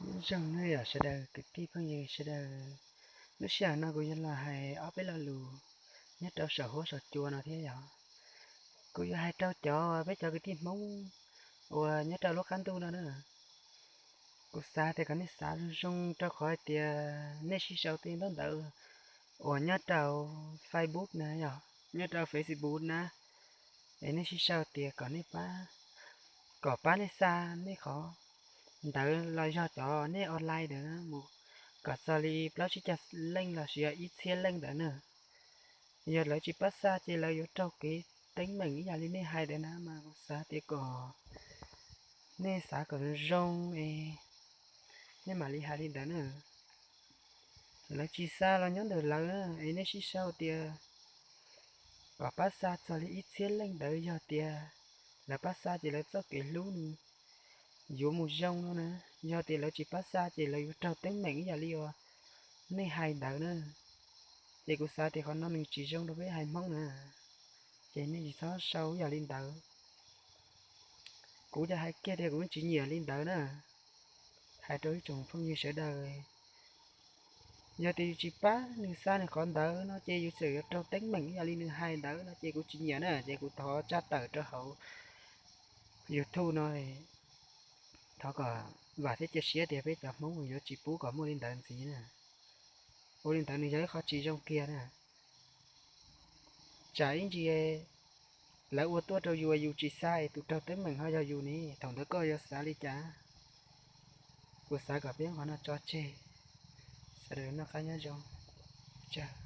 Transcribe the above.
Nyob zoo nawb yog sawv daws kwv tij phooj ywg sawv daws. Lub sij hawm no kuv yuav los hais ob peb lo lus nyob rau saum huab saum cua no thiab yog kuv yuav hais rau cov peb cov kwv tij Hmoob uas nyob rau lub qab ntuj no na. Kuv xav tias kom nej xav zoo zoo rau qhov hais tias nej sib sau tej ntaub ntawv uas nyob rau Facebook na yog nyob rau Facebook na, es nej sib sau tias kom nej pab, kom pab nej xa nej qhov ntawv los yog cov nej online ntawd na mus kom txog li plaub tsib caug leej los sis yog ib txhiab leej ntawd na. Yog lawv tsis pab xa ces lawv yuav raug kev teeb meem ib yam li nej hais ntawd na mas kuv xav tias kom nej xav kom zoo zoo es nej mam li hais li ntawd na. Lawv tsis xa los nyob ntawm lawv na, es nej sib sau tias kom pab xa txog li ib txhiab leej ntawd yog tias lawv pab xa ces lawv txoj kev hlub nws yuav mus zoo no na. Yog tias lawv tsis pab xa ces lawv yuav raug teeb meem ib yam li uas nej hais ntawd na. Ces kuv xav tias qhov no nws tsis zoo rau peb haiv Hmoob na, ces nej tsis txhob sau ib yam li ntawd. Kuv cov hais kiag tias kuv tsis nyiam li ntawd na. Hais rau ib tsoom phooj ywg sawv daws, yog tias yus tsis pab nws xa nws qhov ntawd no ces yus txawm yuav raug teeb meem ib yam li nws hais ntawd no ces kuv tsis nyiam na. Ces kuv thov tsa tawm rau hauv YouTube no, thov kom vam thiab cia siab tias peb cov Hmoob yuav tsis pub kom muaj li ntawd ntxiv na. Ua li ntawd nws yog ib qho tsis zoo kiag na. Tsam ib ntsis lawv ua tuaj rau yus es yus tsis xa es tus raug teeb meem ho yog yus ne, thaum ntawd koj yuav xav li cas? Kuv xav kom peb qhov no tso tseg. Sawv daws noj qab nyob zoo, ua tsaug.